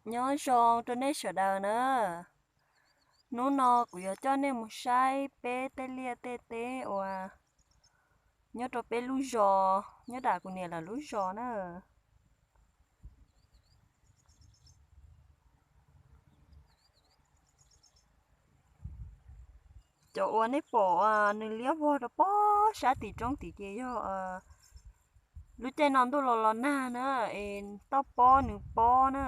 Nyob zoo rau nej sawv daws na. Hnub no kuv yuav coj nej mus saib peb tej liaj tej teb uas nyob rau peb lub zos, nyob nram kuv niam lawv lub zos na. Cov uas nej pom nws liab vog rau pob sab tim roob tid ces yog lub caij no ntuj los los nag na, es toj pob nws pob na.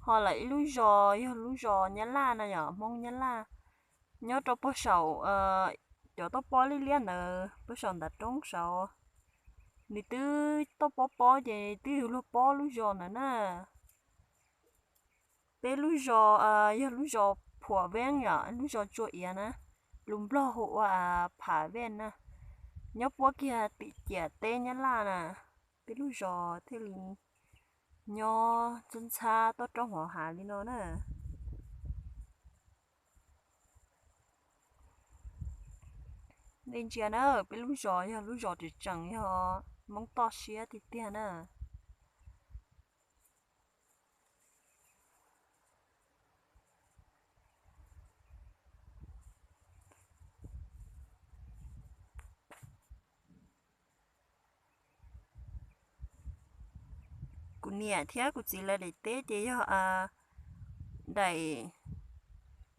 Ho lawm ib lub zos yog lub zos Nyab Laj na yom, Hmoob Nyab Laj, nyob rau puag saum cov toj pob liab liab ntawd puag saum nram roob saud. Nws twb toj pob pob ces twb yog luag pob lub zos ntawd na. Peb lub zos yog lub zos Phuam Veeb yom, lub zos Tsua Iav na, lus Nplog hu ua Phav Veej na, nyob puab kiag tim ciam teb Nyab Laj na. Peb lub zos thiaj li nyob ntxhab ntxhab toj roob hauv hav li no na. Nej ntsia na, peb lub zos yog lub zos tseem tseem yog Hmoob toj siab tiag tiag na. Kuv niam thiab kuv txiv lawv daim teb ces yog daim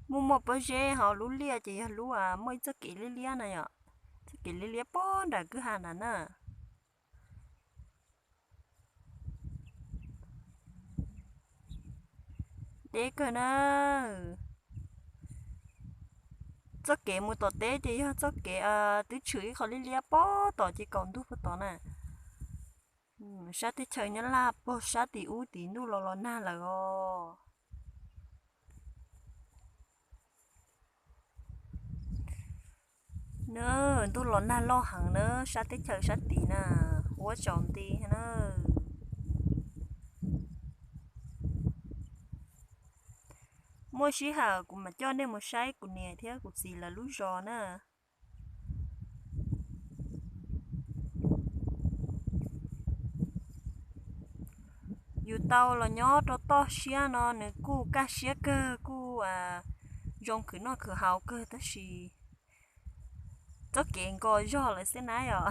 muaj muaj pob zeb, ho lub liaj ces yog lub muaj ib txoj kev liab liab na yom, txoj kev liab liab pob nram kwj ha ntawd na. Deb kawg na. Txoj kev mus tom teb ces yog txoj kev twb tshwm ib qho liab liab pob tom ces kaum ntug puag tod na. Sab teb chaws Nyab Laj puag sab tim ub tid ntuj los los nag lawm os. Na, ntuj los nag loj heev na, sab teb chaws sab tid na, huab tsaus nti na. Muaj sij hawm kuv mam coj nej mus saib kuv niam thiab kuv txiv lawv lub zos na. Yus tau los nyob rau toj siab no nws kuj kaj siab kawg, kuj zoo khwv noj khwv haus kawg tab sis txoj kev nkos zog lawm xwb na yom.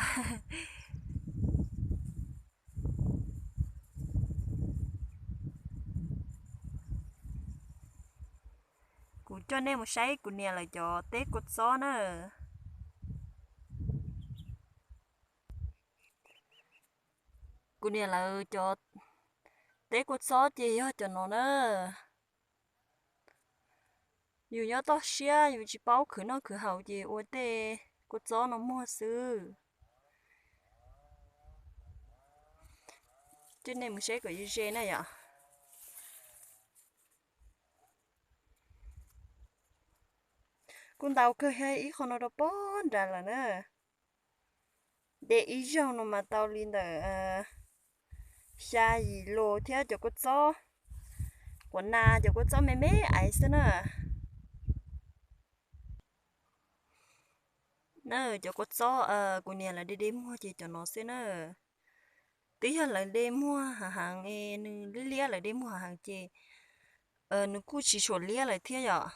Kuv coj nej mus saib kuv niam lawv cov teb kua txob na. Kuv niam lawv cov teb kua txob ces yog cov no na. Yus nyob toj siab yus tsis paub khwv noj khwv haus ces ua tej kua txob no muag xwb. Coj nej mus saib kom ze ze na yom. Kuj ntau kawg thiab, ib qho no rau pob nrad lawm na. De ib zaug no mas tau li ntawm xya yim lus thiab cov kua txob, quav nas cov kua txob me me aiv xwb na. Na, cov kua txob kuv niam lawv de de muag ces cov no xwb na. Twb yog lawv de muag hav heev es nws liab liab lawv de muag hav heev ces nws kuj tsis tshua liab lawm thiab yom.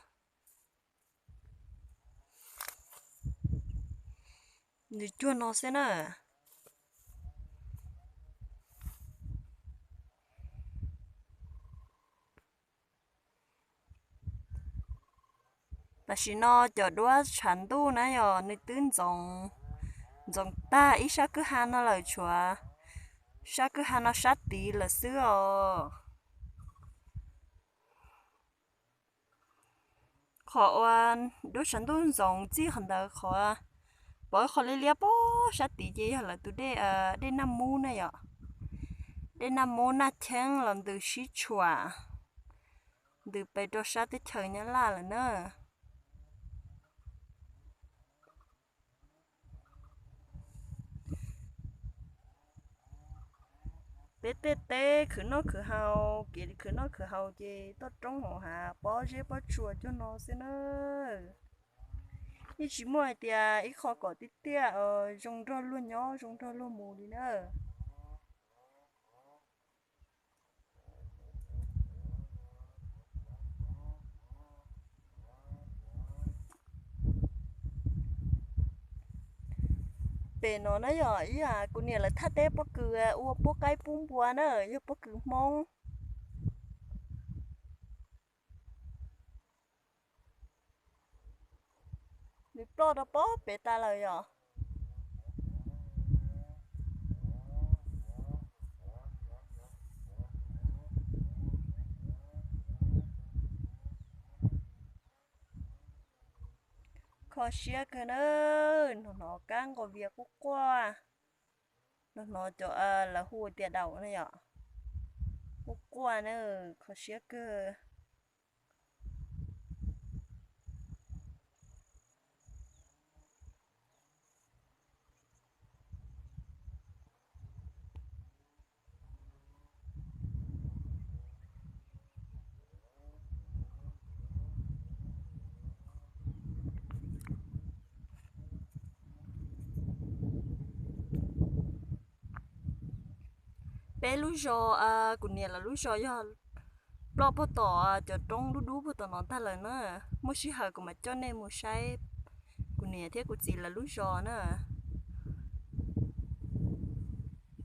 Nws cuag no xwb na. Tam sim no cov duab tshav ntuj na yog nws twb ntxoov, ntxoov tag ib sab kwj ha no lawm, tshuav sab kwj ha no sab tid lawm xwb os. Qhov uas duab tshav ntuj ntxoov txij qhov ntawd qhov, pom ib qho liab liab pob sab tid ces yog lawv tus dej, dej Naj Mub na yom. Dej Naj Mub Naj Cheeb los ntws sib tshuam, ntws pes rau sab teb chaws Nyab Laj lawm na. Peb tej teb khwv noj khwv haus, kev khwv noj khwv haus ces toj roob hauv hav pob zeb pob tsuas cuag no xwb na. Yeej tsis muaj hais tias ib qho kom tiaj tiaj zoo nrog luag nyob zoo nrog luag mus li na. pem no na yom, ib yam kuv niam lawv thaj teb pob kws ua puab qaib pub npua na, yog pob kws Hmoob. Nws ploj rau pob pem tas lawm yom. Kho siab kawg na, hnov hnov kab nqos vias quaj quaj, hnov hnov cov lawv hu tias daum na yom, quaj quaj na, kho siab kawg. Peb lub zos, kuv niam lawv lub zos yog ploj puag tom cov roob dub dub puag tom no tag lawm na. Muaj sij hawm kuv mam coj nej mus saib kuv niam thiab kuv txiv lawv lub zos na.